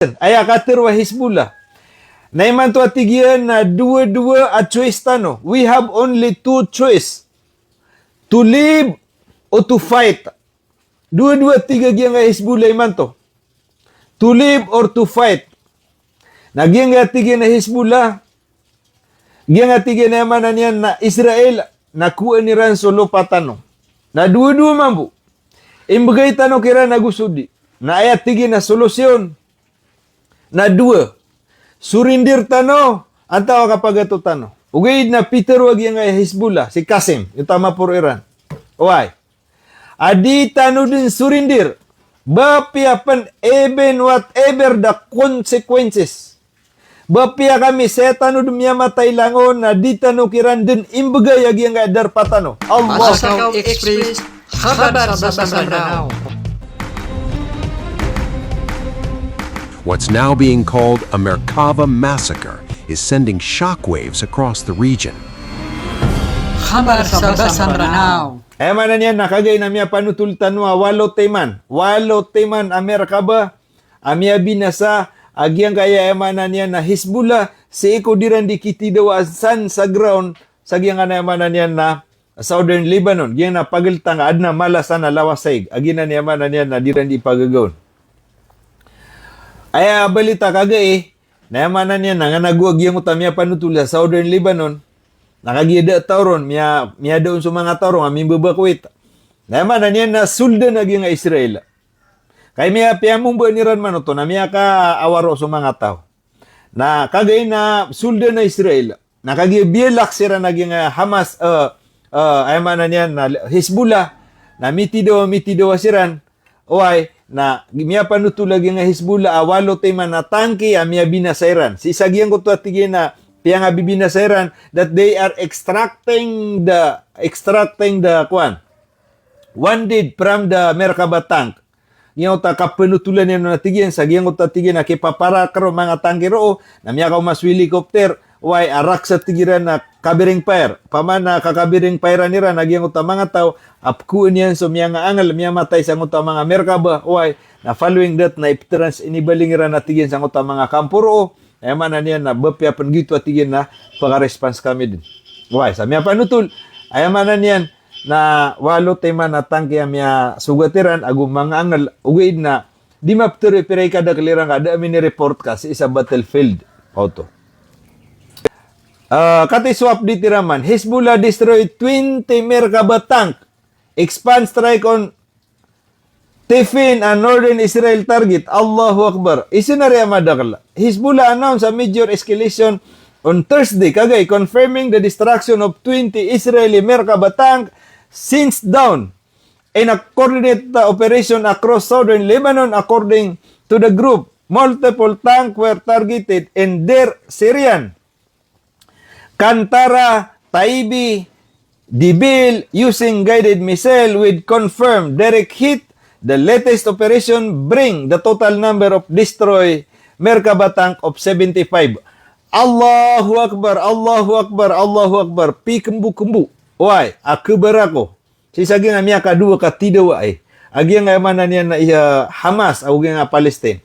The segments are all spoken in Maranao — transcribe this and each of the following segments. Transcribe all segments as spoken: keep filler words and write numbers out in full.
Aya katharo a Hezbollah. Na imanto a tig iyan na dowa-dowa a choice tano. We have only two choice. To live or to fight. Dowa-dowa tig a giyangkaya Hezbollah imanto. To live or to fight. Na giyangkaya tig iyan a Hezbollah, giyangkaya tig iyan a aya maana niyan na Israel, na kowaan iran so lopa tano. Na dowa-dowa mambo. Imbgay tano kiran ago so di. Na aya tig iyan a solusyon na dowa. Surrender tano, antaa ka pagato tano. Ogaid na pitharo a giyangkaya Hezbollah, si Qasem, giyoto a maporo iran. Oway. A di tano dn surrender. Ba apiya pn, even whatever the consequences. Ba apiya kami saya tano dn miyamatay langon na di tano kiran dn imbgay a giyangkaya darpa tano. Allah. Asakaw Express, khabar sa Basang Ranao. What's now being called a Merkaba massacre is sending shockwaves across the region. Khabar sa Basang Ranao. Aya maana niyan na kagiya na miyapanotol tano a walo timan. Walo timan a Merkaba a miyabinasa a giyangkaya, aya maana niyan na Hezbollah, sii ko di iran di kitidawaan san sa ground sa giyangkanan, aya maana niyan na Southern Lebanon, giyanan a pagltang a adn a mala san a lawasaig, a giyanan, aya maana niyan na di iran di pagagaon. Aya balita kagiya, na aya maana niyan na nganago a giyangkoto a miyapanotol sa Southern Lebanon, na kagiya da a taw ron, miya-, miyada on so manga taw ron a mimbabakwit. Na aya maana niyan na soldan a giyangkaya Israel. Kay miyapiyamombaan iran man oto, na miyakaawa roo so manga taw. Na kagiya na soldan a Israel. Na kagiya biyalak siran a giyangkaya Hamas, eh, eh, aya maana niyan na Hezbollah, na mitidawa, mitidawa siran, oway, na miyapanotol a giyangkaya Hezbollah a walo timan a tangke a miyabinasa iran. Sii sa giyangkoto a tig iyan a piyangabibinasa iran, that they are extracting the, extracting the, kuwan, wounded from the Merkaba tank. Giyangkoto a kapanotolan iyan on a tig iyan, sa giyangkoto a tig iyan a kipaparak roo manga tangke roo, na miyakaoma so helicopter, oway, a rakhs a tig iran a covering fire. Opama na ka-covering fire-an iran a giyangkoto a manga taw, a pkowaan iyan so miyangaangl, miyamatay sangkoto a manga Merkaba, oway, na following that na iptrans-, inibaling iran a tig iyan sangkoto a manga kampo roo, aya maana niyan na ba apiya pn giyoto a tig iyan na paka-response kami dn. Oway, sa miyapanotol, aya maana niyan na walo timan a tangke a miyasogat iran ago manga angl, ogaid na di maptharo i pira i kadakl iran ka da a mini-report ka sii sa battlefield. Oto. Ah, katii so update iran man, Hezbollah destroy twenty Merkaba tank, expand strike on Tifin, a northern Israel target. Allahu Akbar. Isa na ri a madakl. Hezbollah announced a major escalation on Thursday, kagiya confirming the destruction of twenty Israeli Merkaba tank since dawn in a coordinated operation across southern Lebanon, according to the group. Multiple tanks were targeted in Deir Syrian Qantara, Taibi, Dibil, using guided missile with confirmed direct hit. The latest operation bring the total number of destroy Merkaba tank of seventy-five. Allahu Akbar, Allahu Akbar, Allahu Akbar. Pikmbo-kmbo. Oway, a khabar ako. Sii sa giyangkaya miyakadowa katidawa, eh, a giyangkaya maana niyan na iya Hamas, ago giyangkaya Palestine.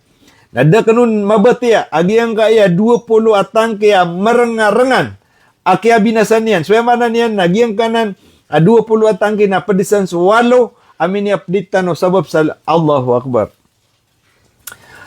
Na da kn on mabatiya a giyangkaya dowa polo a tangke a marengarengan a kiyabinasa niyan. So aya maana niyan na giyangkanan a dowa polo a tangke na pd san so walo a mini-update tano sabap sa, Allahu Akbar.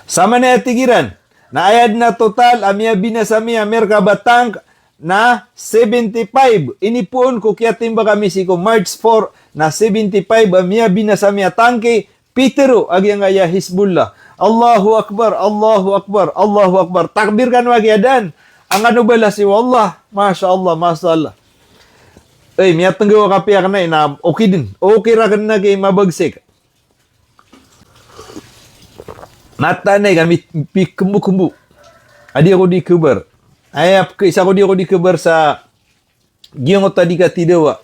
Samanaya a tig iran na aya dn a total a miyabinasa mi a Merkaba tank na seventy-five. Inipoon ko kiyatimbang ami sii ko March four na seventy-five a miyabinasa mi a tangke, pitharo a giyangkaya Hezbollah. Allahu Akbar, Allahu Akbar, Allahu Akbar. Takbir kano a giya dn. Angkano balas iyo o Allah. Masha Allah, masha Allah. Ey, miyatnggaw a kapiya kna ina, okay dn. Okay rakn na ki mabagsik. Mataan i kami pikmbo-kmbo. A di ako di khabar. Aya, isa ko di ako di khabar sa giyangkoto a di katidawa.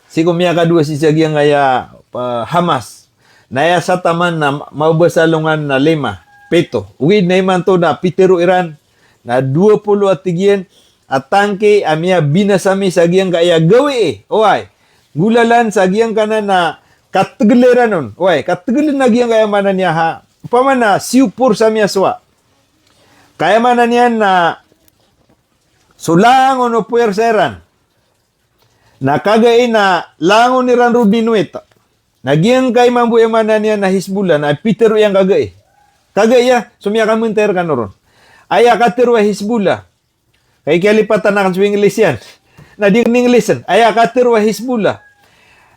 Sii ko miyakadowa sii sa giyangkaya, ah, Hamas. Na aya sa taman na ma-, mababasa alongan na lima, pito. Ogaid na imanto na pitharo iran na dowa polo a tig iyan a tangke a miyabinasa mi sa giyangkaya gawii. Oway. Nggolalan sa giyangkanan a katgl iran on. Oway, katgl na giyangkaya maana niyan a, opama na siyopo sa miyasowa. Ka aya maana niyan na so langon o puwersa iran na kagai na langon iran ro dinowit. Na giyangkai mambo aya maana niyan na Hezbollah na pitharo iyan kagai. Kagai a, so miyakamentay rkano ron. Aya katharo a Hezbollah. Ka ikiyalipatan akn so English iyan. Na di akn English iyan. Aya katharo a Hezbollah.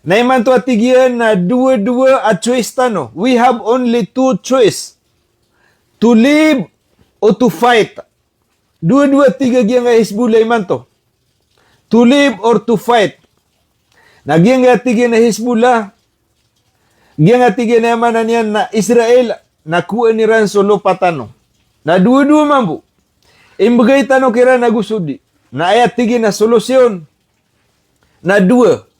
Na imanto a tig iyan na dowa-dowa a choice tano. We have only two choice. To live or to fight. Dowa-dowa tig a giyangkai a Hezbollah imanto. To live or to fight. Na giyangkai a tig iyan a Hezbollah. Giyangkai a tig iyan a aya maana niyan na Israel, na kowaan iran so lopa tano. Na dowa-dowa mambo. Imbgay tano kiran ago so di. Na aya tig iyan a solusyon na dowa.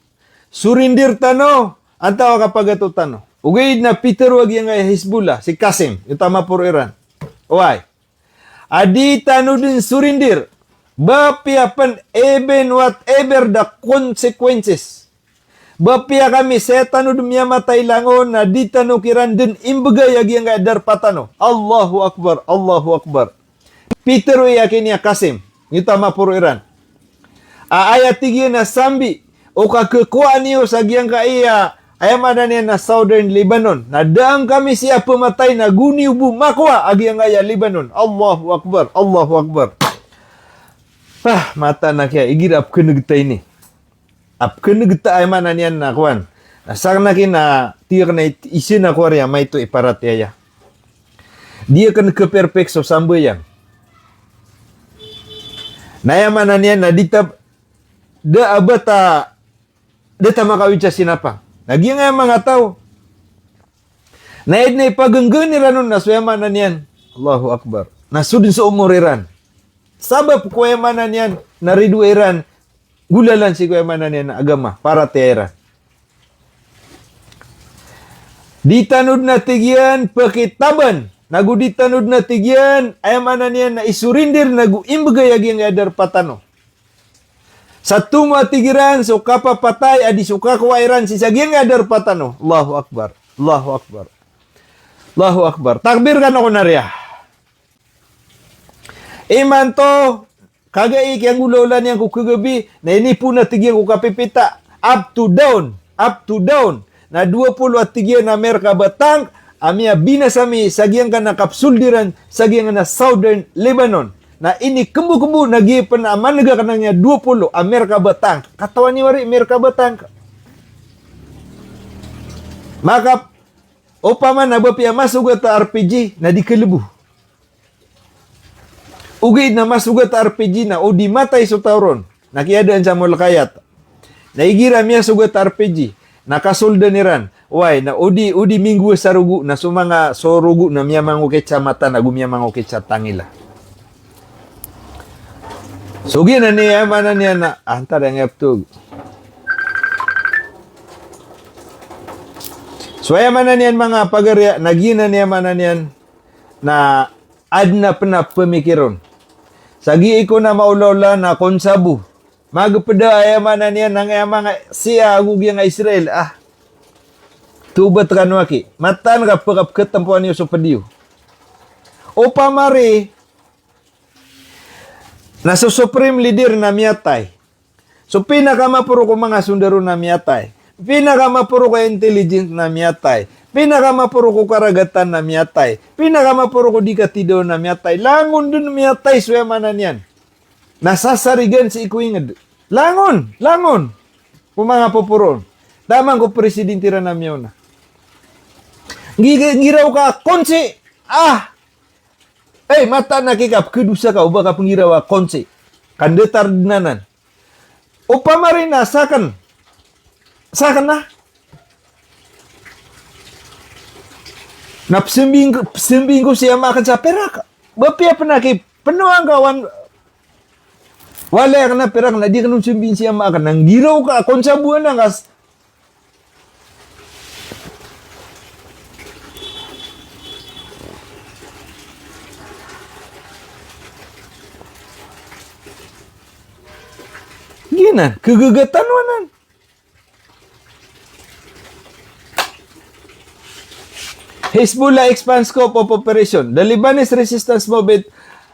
Surrender tano, antaa kapagato tano. Ogaid na pitharo a giyangkai a Hezbollah, si Qasem, giyoto a maporo iran. Oway. A di tano dn surrender. Ba apiya pn, even whatever the consequences. Ba apiya kami saya tano dn miyamatay langon na di tano kiran dn imbgay a giyangkai a darpa tano. Allahu Akbar, Allahu Akbar. Pitharo iyan kini a Qasem, giyoto a maporo iran. A, aya tig iyan a sambi o kakekowaa niyo sa giyangkai a, aya maana niyan na Southern Lebanon. Na da angkami siya pematay na go niyo bo makowa a giyangkai a Lebanon. Allahu Akbar, Allahu Akbar. Ah, mataan aki a igira a pkhan'g ta ini. A pkhan'g ta, aya maana niyan na kowan. Na sakn aki na tig akn a it-, isa na kowan a maito i paratiyaya. Di akn khaperpek so sambayang. Na aya maana niyan na di ta, da a ba ta, da ta makawid sa sinapang. Na giyangkai a manga taw na aya dn a ipagnggn iran on na so aya maana niyan. Allahu Akbar. Na so dn so omor iran. Sabap ko aya maana niyan na ridoay iran golalan sii ko aya maana niyan na agama, paratiyaya iran. Di tano dn a tig iyan pkhitaban, nago di tano dn a tig iyan, aya maana niyan na isurinder, nago imbgay a giyangkai a darpa tano. Sa tomo a tig iran so kapapatay a di so kakowaa iran sii sa giyangkai a darpa tano. Allahu Akbar. Allahu Akbar. Allahu Akbar. Takbir kano ko nariya. Imanto, kagai kiyanggolawla niyan ko khagabi, na inipoon a tig iyan ko kapipita, up to down, up to down. Na dowa polo a tig iyan a merkaba tank a miyabinasa mi sa giyangkanan a kapsoldiran sa giyangkanan a Southern Lebanon. Na inikembokembo na giya pn a maneg a kna niyan dowa polo a merkaba tank. Katawan iyo ari merkaba tank. Maka opama na ba piya masogat a R P G na di kalebo. Ogaid na masogat a R P G na o di matay so taw ron na kiyadaan sa Molkayat. Na igira miyasogat a R P G na kasoldan iran. Oway, na o di, o di minggowa sa rogo na so manga so rogo na miyamangokit sa mata nago miyamangokit sa tangila. So giyanan i aya maana niyan na, ah, antaa dn a ngaptog. So aya maana niyan manga pagari a, na giyanan i aya maana niyan na adn a pn a pmikir on. Sa giyai ko na maolaola na konsabo. Magpda aya maana niyan na aya manga Shia ago giyangkai a Israel, ah. Tobat kano aki. Mataan ka pkhapkhatempowan iyo so pd iyo. Opama ari na so supreme leader na miyatay. So pinakamaporo ko manga sondaro na miyatay. Pinakamaporo ko intelligence na miyatay. Pinakamaporo ko karagatan na miyatay. Pinakamaporo ko di katidaw na miyatay. Langon dn miyatay so aya maana niyan na sasarigan sii ko ingd. Langon, langon. Ko manga poporo on. Taman ko presidente iran a miyaona. Ngi-, nggiraw ka a konsi. Ah! Ey, mataan aki ka pkhadosa ka o ba ka pnggiraw a konsi. Ka ndatar dn anan. Opama ari na sakn. Sakn na. Na psmbing, psmbing ko si ama akn sa pirak. Ba piya pn aki pnowan ka wan. Walay akn a pirak na di akn on smbing si ama akn. Na nggiraw ka a konsabo anan ka s- Giyanan, khagagatan o anan. Hezbollah expands scope of operation. The Lebanese resistance movement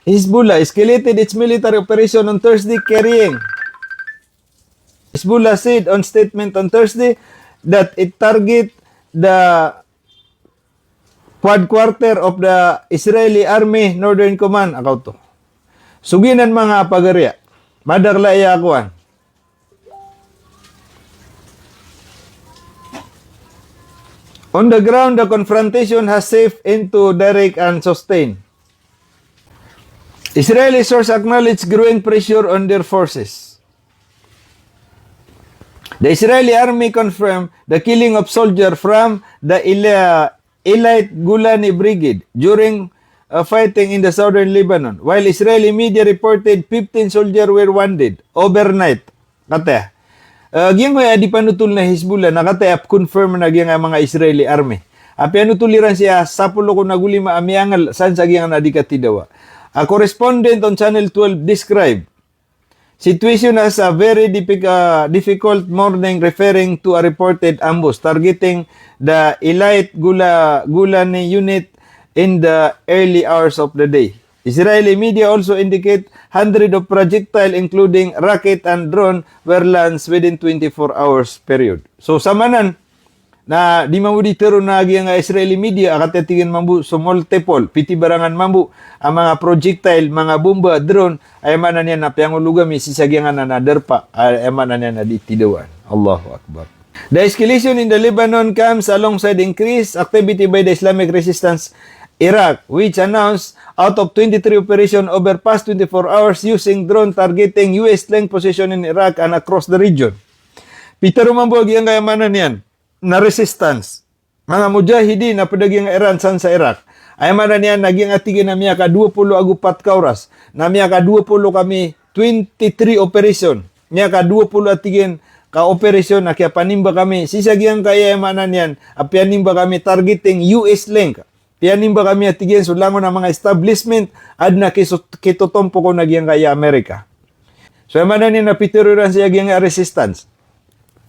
Hezbollah escalated its military operation on Thursday, carrying Hezbollah said on statement on Thursday that it target the headquarter of the Israeli Army Northern Command. Akaw to. So giyanan manga pagariya. Madakl a iya kowan. On the ground, the confrontation has shifted into direct and sustained. Israeli source acknowledge growing pressure on their forces. The Israeli army confirmed the killing of soldier from the Eli-, Elite Golani Brigade during, uh, fighting in the southern Lebanon, while Israeli media reported fifteen soldiers were wounded overnight. Kataya. Eh, giyangkaya di panotol na Hezbollah, na kataya pkonfirm na giyangkaya manga Israeli army. Apiya anotol iran sii a sapolo ko nago lima a miyangl san sa giyangkana di katidawa. A correspondent on Channel twelve described situation as a very diffic-, uh, difficult morning, referring to a reported ambush targeting the Elite Gola-, Golani unit in the early hours of the day. Israeli media also indicate hundred of projectile, including rocket and drone, were launched within twenty-four hours period. So, samanan, na di mambo di tero na giyangkaya Israeli media, a kataya tig iyan mambo so multiple, pitibarangan mambo a manga projectile, manga bomba, drone, aya maana niyan na piyangolog ami sii sa giyangkana a darpa, aya maana niyan na di tidawaan. Allahu Akbar. The escalation in the Lebanon comes alongside increased activity by the Islamic Resistance Iraq, which announced out of twenty-three operation over past twenty-four hours using drone targeting U S link position in Iraq and across the region. Pitero mambo a giyangkaya maana niyan na resistance, manga mujahidin a pd a giyangkaya Iran san sa Iraq. Aya maana niyan na giyangkaya tig iyan a miyakadowa polo ago pat ka oras, na miyakadowa polo kami, twenty-three operation. Miyakadowa polo a tig iyan ka operation a kiyapanimba kami sii sa giyangkaya, aya maana niyan, a piyanimba kami targeting U S link. Piyanimba kami a tig iyan so langon a manga establishment a adn a kiso-, kitotompok on a giyangkaya Amerika. So aya maana niyan na pitero iran sii a giyangkaya resistance.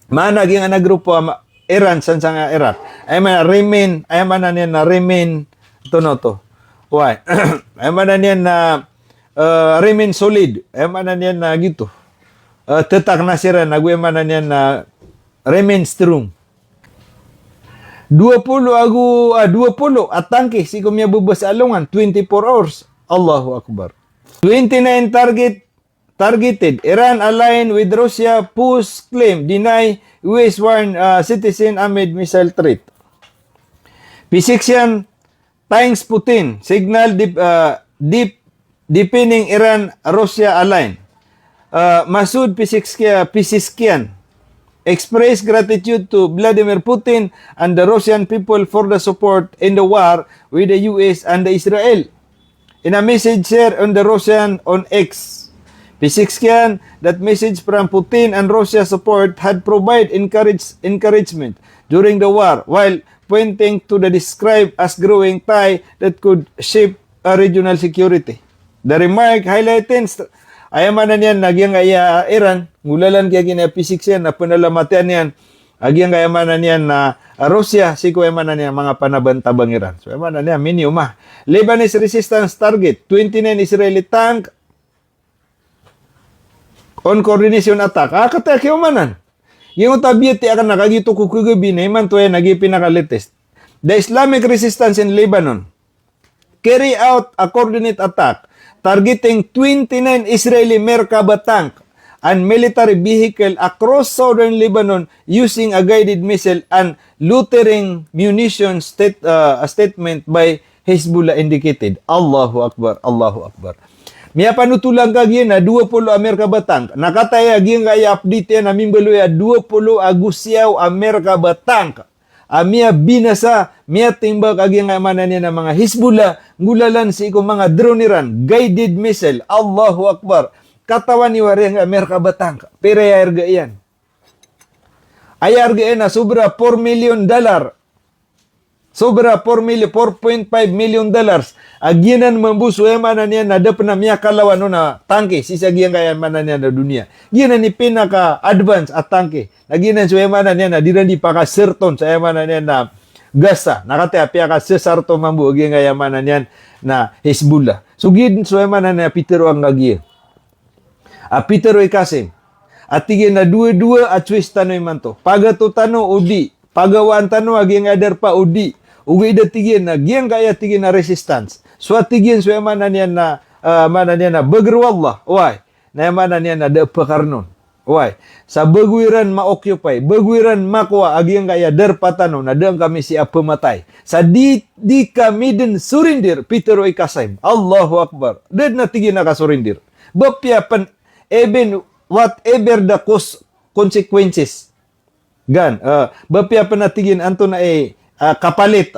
Maana giyangkana grupo a ma-, Iran san sangkaya Iraq. Aya maana remain, aya maana niyan na remain, oto na oto. Wai. Aya maana niyan na, eh, remain solid. Aya maana niyan na giyoto. Eh, tatak na siran, ago aya maana niyan na remain strong. Dowa polo ago, ah, dowa polo a tangke sii ko miyababa sa alongan, twenty-four hours. Allahu Akbar. Twenty-nine target targeted. Iran aligned with Russia, Post claim, deny U S warn, ah, citizen amid missile threat. Pezeshkian thanks Putin, signal deep, ah, deep deepening Iran-Russia alliance. Ah, Masoud Pezeshkia-, Pezeshkian expressed gratitude to Vladimir Putin and the Russian people for the support in the war with the U S and the Israel. In a message shared on the Russian on X, Pezeshkian, that message from Putin and Russia support had provide encourage-, encouragement during the war, while pointing to the described as growing tie that could shape a regional security. The remark highlighting st-, aya maana niyan na giyangkaya Iran, nggolalan ki a giya Pezeshkian na pnalamatian iyan a giyangkaya maana niyan na Russia, sii ko aya maana niyan manga panabantabang iran. So aya maana niyan, minioma. Lebanese resistance target twenty-nine Israeli tank on coordination attack. Ah, kataya kiyaomanan. Giyangkoto a biyatiya akn na kagiya oto ko kagabi na imanto aya na giya pinaka-latest. The Islamic Resistance in Lebanon carry out a coordinate attack targeting twenty-nine Israeli Merkava tank and military vehicle across southern Lebanon using a guided missile and loitering munitions, state, uh, a statement by Hezbollah indicated. Allahu Akbar, Allahu Akbar. Miyapanotolan ka giya na dowa polo a Merkava tank. Na kataya giyangkaya update iyan a mimbaloy a dowa polo ago siyaw a Merkava tank a miyabinasa, miyatimbak a giyangkaya maana niyan a manga Hezbollah, nggolalan sii ko manga drone iran, guided missile. Allahu Akbar. Katawan iyo a giyangkaya Merkava tank, pira aya arga iyan? Aya arga iyan na sobra four million dollar. Sobra four million, four point five million dollars. A giyanan mambo so aya maana niyan na da pn a miyakalawan on a tangke sii sa giyangkaya maana niyan a doniya. Giyanan i pinaka-advance a tangke. Na giyanan so aya maana niyan na di iran di pakasarton sa aya maana niyan na Gaza. Na kataya piyakasasarto mambo a giyangkaya maana niyan na Hezbollah. So giya so aya maana niyan a pitharo angka giya a pitharo i Qasim a tig iyan a dowa-dowa a choice tano imanto. Pagato tano o di, pagawaan tano a giyangkaya darpa o di. Ogaid a tig iyan a giyangkaya tig iyan a resistance. So a tig iyan so aya maana niyan na, ah, maana niyan na bagr o Allah. Oway. Na aya maana niyan na da a pkharnon. Oway. Sa bago iran ma-occupy, bago iran makowa a giyangkaya darpa tano na da ngka misi a pmatay. Sa di, di kami dn surrender, pitharo i Qasim. Allahu Akbar. Da dn a tig iyan a kasurrender. Ba piya pn, even whatever the cause, consequences. Gan, ah, ba piya pn a tig iyan antonaa i, ah, kapalit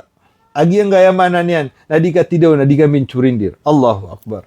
a giyangkaya maana niyan, na di ka tidaw, na di kami surrender. Allahu Akbar.